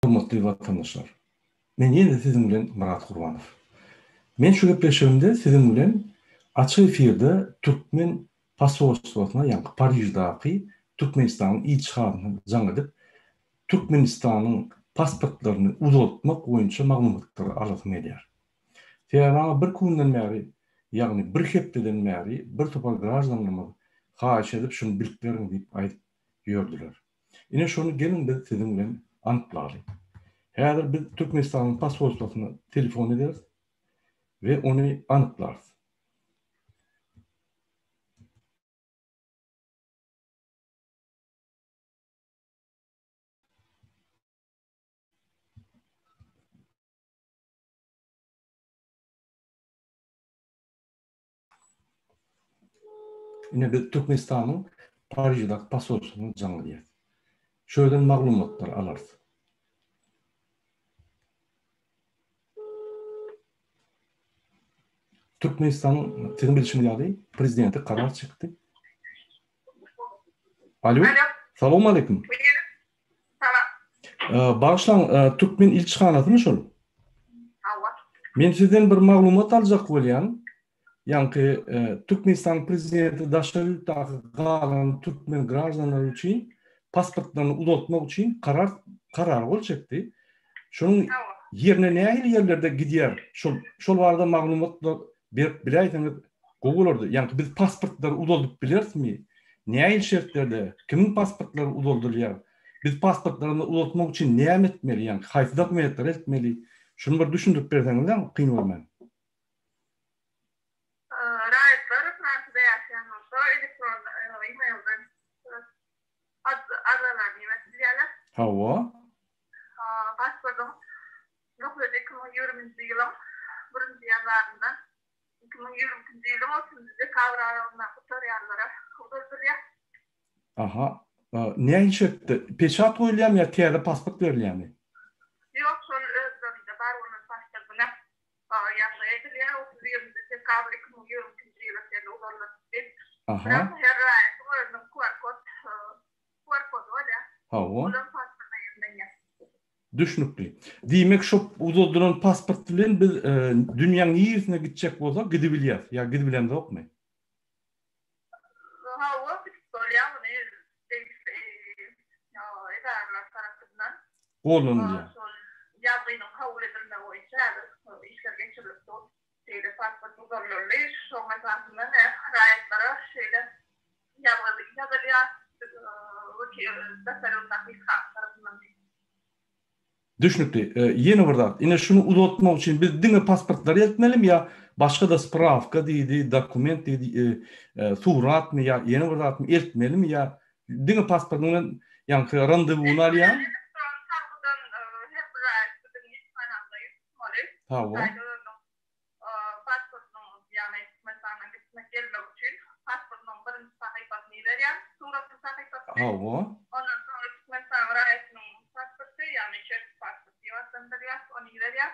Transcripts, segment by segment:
Hormatly watandaşlar! Men ýene-de siziň bilen Myrat Gurbanow. Men şu gepleşigimde siziň bilen açyk efirde türkmen posolstwasyna, ýaňky Pariždaky Türkmenistanyň ilçihanasyna jaň edip, Türkmenistanyň pasportlaryny uzaltmak boýunça maglumatlary alasym gelýär. Sebäbi maňa birki günden bäri, ýagny bir hepdeden bäri bir topar graždanlarymyz haýyş edip şuny bilip beriň diýip aýdyp ýördüler. Ine şony geliň biz siziň bilen anyklalyň. Häzir biz Türkmenistanyň posolstwasyna telefon ederis we ony anyklarys. Ine biz Türkmenistanyň Pariždäki posolstwasyna jaň edýäris. Şu ýerden maglumatlar alarys. Türkmenistanyň siziň bilşiňiz ýaly prezidenti karar çykdy. Alo. Salam aleyküm. Salam. Bagyşlaň, türkmen ilçihanasymy şol? Hawa. Men sizden bir maglumat aljak bolýan. Ýaňky Türkmenistanyň prezidenti daşary ýurtdaky galan türkmen graždanlary üçin pasportlaryny uzaltmak üçin karar karara gol çekdi. Şonuň ýerine nähili ýerlerde gidýär? Şol şol barada maglumatlar berip biläýseňiz gowy bolardy. Ýaňky biz pasportlary uzaldyp bilerismi? Nähili şertlerde? Kimiň pasportlary uzaldylýar? Biz pasportlarymyzy uzaltmak üçin näme etmeli? Ýaňky haýsy dokumentleri eltmeli? Şuny bir düşündirip berseňiz kyn görmän. Raýatlar Fransiýada ýaşaýan bolsa elektron e-mailden arzalaryny iberip bilýärler. Hawa. Pasportyň möhleti 2020-nji ýylyň birinji ýanwaryndan 2022-nji ýylyň otuzynjy dekabr aralygynda gutarýanlara uzaldylýar. Aha. Nähili şertde? Peçat goýulýarmy ýa täze pasport berilýärmi? Ýok, şol özlerinde bar bolan pasportyna Ýazgy edilýär, 31-nji dekabr 2022-nji ýyla çenli uzaldylypdy. Aha. Birak her raýatyň özüniň QR kod, QR kody bolýar. Hawa. Olam pasporta ýüzlenýär. Düşnükli. Diýmek şo uzaldylan pasport bilen biz dünýäň niresine gitjek bolsak gidibilýäs ýa gidibilemzokmy? Hawa, gidip bolýar muny degişli edaralar tarapyndan. Gollanylýar. Şol ýazgynyň kabul edilmegi boýunça häzir işler geçirilip dur. Şeýle pasport uzaldyldy. Şoň esasynda raýatlara şeýle ýazgy ýazylýar, wekil daşary ýurtdaky ilçihana tarapyndan diýip. Düşnükli. Ýene bir zat, ine şuny uzaltmak üçin biz diňe pasportlary eltmelimi ýa başga-da sprawka diýdi, dokument diýdi, suratmy ýa ýene bir zatmy eltmelimi ýa diňe pasportyň bilen ýaňky randewuny alýaň? Elektron salgydan her bir raýat biziň ilçihanamyza ýüz tutmaly. Hawa. Pasportynyň, ýagny Türkmenistana gitmek, gelmek üçin pasportynyň birinji sahypasyny iberýär, suratly sahypasyny. Hawa. Ondan soňra Türkmenistanyň raýatynyň pasporty, ýagny şertli pasport diýip atlandyrylýar, ony iberýär.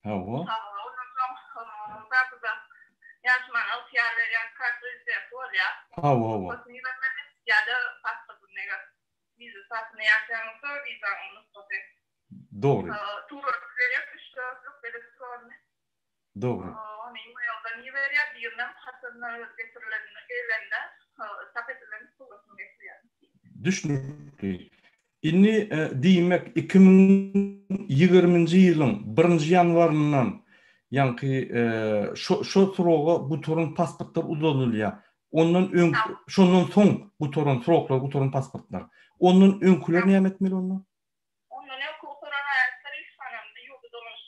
Hawa. Hawa, ondan soň gapyda ýaşamaga ygtyýar berýän kart rezidenti bolýar. Hawa, hawa. Nusgasyny ibermeli ýa-da pasportyny eger wiza statusynda ýaşaýan bolsa, wizanyň nusgasy. Dogry. Surat berýär, üç-dörtlük elektronny. Dogry. Ony e-mailden iberýär, birinem haçanda öz getirilenini, gelende çap edilen suratyny getirýär. Düşnükli. Indi diýmek 2020-nji ýylyň birinji ýanwaryndan ýaňky şo şo sroga gutaran pasportlar uzaldylýar. Ondan öň şondan soň gutaran sroklar gutaran pasportlar. Ondan öňküler näme etmeli onda? Ondan öňki gutaran raýatlar ilçihanamyza ýurda dolanyş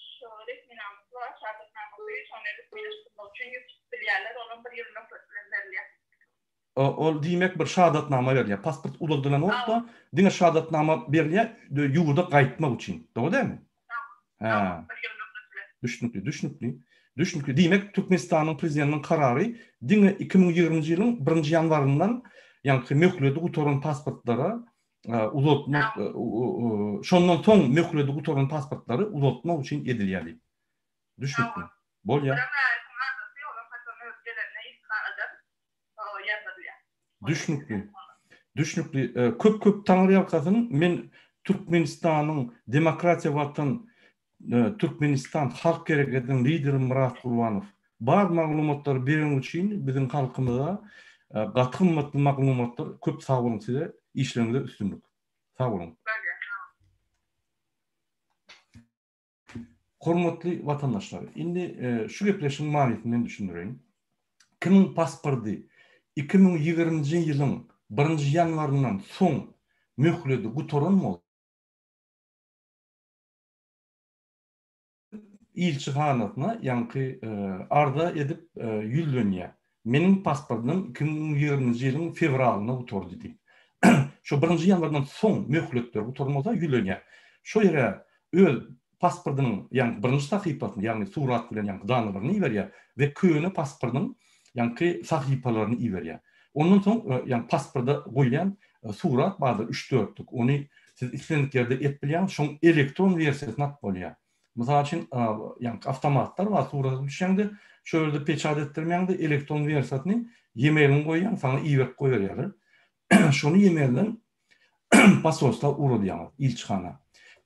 resminamasy bar, şahadatnamasy, şony resmileşdirmek üçin ýüz tutup bilýärler, olam bir ýyl möhlet bilen berilýär. Ol diýmek bir şahadatnama berilýär. Pasport uzaldylanokda, diňe şahadatnama berilýär ýurda gaýtmak üçin. Dogry dälmi? Hä. Bir ýyl möhlet bilen. Düşnükli, düşnükli. Düşnükli. Diýmek, Türkmenistanyň Prezidentiniň karary diňe 2020-nji ýylyň birinji ýanwaryndan, ýaňky möhleti gutaran pasportlara uzaltmak, şondan soň möhleti gutaran pasportlary uzaltmak üçin edilýär diýip. Düşnükli. Bolýar. Birem raýatyň arzasy olar haçan öz gelende ilçihanadan ýazdyrylýar. Düşnükli. Düşnükli. Köp köp taňryýalkasyn. Men. Türkmenistanyň Demokratiýa Watan Türkmenistan Halk Hereketiniň lideri Myrat Gurbanow. Bar maglumatlary bereniň üçin biziň halkymyza gaty gymmatly maglumatlar köp sag boluň size işleriňizde üstünlik. Sag boluň. Hormatly watandaşlar, indi şu gepleşigiň manysyny men düşündireýin. Kimiň pasporty 2020-nji ýylyň birinji ýanwaryndan soň möhledi gutaran bolsa, ilçihanasyna ýaňky arza edip ýüzlenýär. Meniň pasportym 2020-nji ýylyň fewralynda gutardy diýip. Şo birinji ýanwardan soň möhletleri gutarmasa ýüzlenýär. Şo ýere öz pasportynyň ýaňky birinji sahypasyny, ýagny surat bilen ýaňky danalaryny iberýär we köne pasportynyň ýaňky sahypalaryny iberýär. Ondan soň ýaňky pasporta goýulýan surat bardyr üç-dörtlük. Ony siz islendik ýerde edip bilýäňiz, şoň elektron wersiýasyny alyp bolýar. Mysal üçin, ýaňky awtomatlar bar, surata düşýäňde, şo ýerde peçat etdirmäňde elektron wersiýasyny e-mailiňi goýýaň, saňa iberip goýberýärler. Şony e-mailden posolstwa ugradýaňyz, ilçihana.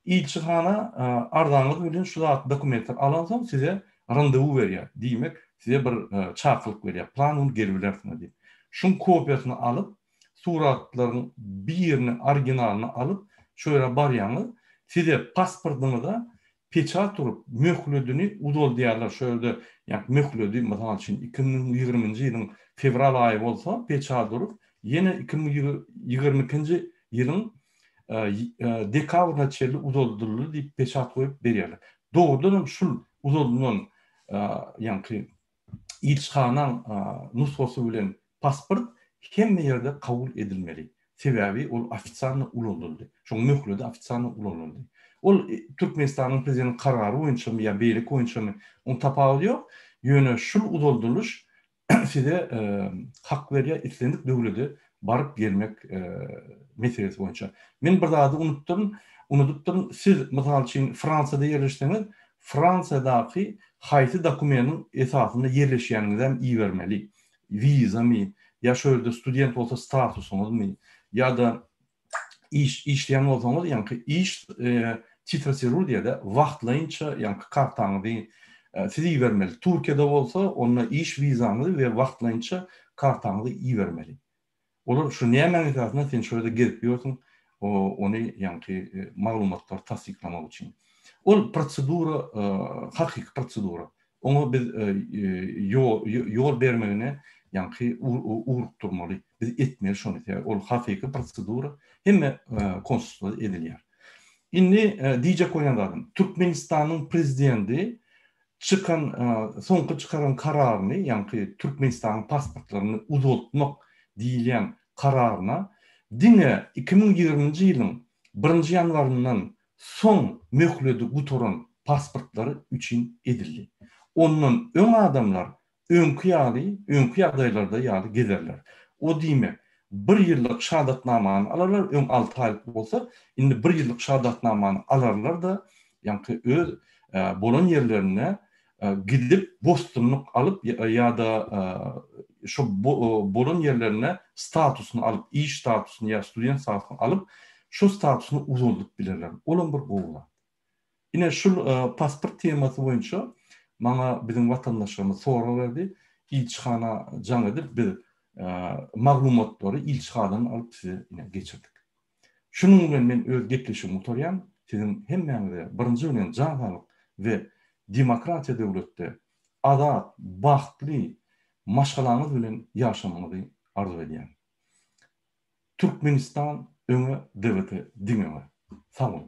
Ilçihana arzaňyz bilen şu zat dokumentleri alansoň size randewu berýär. Diýmek, size bir çakylyk berýär. Plan gün gelibilersiňiz diýip. Şuň kopiýasyny alyp, suratlaryň birini originalyny alyp, şo ýere barýaňyz. Size pasportyňyza peçat urup, möhledini uzaldýarlar. Şo ýerde, ýagny möhledi, mysal üçin, 2020-nji ýylyň fewral aýy bolsa, peçat urup, ýene 2022-nji ýylyň dekabryna çenli uzaldyldy diýip peçat goýup berýärler. Dogrudan hem şul uzaldylan, ýagny ilçihanaň nusgasy bilen pasport hemme ýerde kabul edilmeli. Sebäbi ol ofitsialno ulanyldy. Şoň möhledi ofitsialno ulanyldy. Ol Türkmenistanyň prezidentiniň karary boýunçamy ýa beýleki boýunçamy oň tapawudy ýok. Ýöne şul uzaldylyş size hak berýär islendik döwlede baryp gelmek meselesi boýunça. Men bir zady unutdyryn, unudypdyryn. Siz mysal üçin Fransiýada ýerleşseňiz, Fransiýadaky haýsy dokumentiň esasynda ýerleşýäniňizem ibermeli. Wizamy, ýa şo ýerde student bolsa statusyňyzmy, ýa-da iş işleýän bolsaňyz, ýaňky iş titre sejur diýýär-de, wagtlaýynça ýaňky kartaňyzy siz ibermeli. Türkiýede bolsa, onda iş wizaňyzy we wagtlaýynça kartaňyzy ibermeli. Olar şu nämäň esasynda sen şu ýerde gezip ýörsüň, ony ýaňky maglumatlary tassyklamak üçin. Ol prosedura hakyky prosedura. Oňa biz ýol bermegine ýaňky ugrukdyrmaly. Biz etmeli şony. Sebäbi ol hakyky prosedura hemme konsulstwada edilýär. Indi diýjek bolýan zadym, Türkmenistanyň prezidenti çykan soňky çykaran kararyny, ýaňky Türkmenistanyň pasportlaryny uzaltmak diýilýän kararyna diňe 2020-nji ýylyň birinji ýanwaryndan soň möhledi gutaran pasportlary üçin edildi. Ondan öň adamlar öňki ýaly, öňki ýagdaýlarda ýaly gezerler. O diýmek, bir ýyllyk şahadatnamany alarlar, öň alty aýlyk bolsa, indi bir ýyllyk şahadatnamany alarlar-da, ýaňky öz bolan ýerlerine gidip bosgunlyk alyp ýa-da şo bolan ýerlerinde statusyny alyp, iş statusyny ýa student statusyny alyp, şo statusyny uzaldyp bilerler. Olam bir gowy zat. Ine şul pasport temasy boýunça maňa biziň watandaşlarymyz sorag berdi. Ilçihana jaň edip biz maglumatlary ilçihanadan alyp size ine geçirdik. Şunuň bilen men öz gepleşigimi gutarýan. Siziň hemmäňize birinji bilen jan saglyk we demokratiýa döwletde azat, bagtly maşgalaňyz bilen ýaşamagyňyzy arzuw edýän. Türkmenistan öňe DWT diňe öňe. Sag boluň.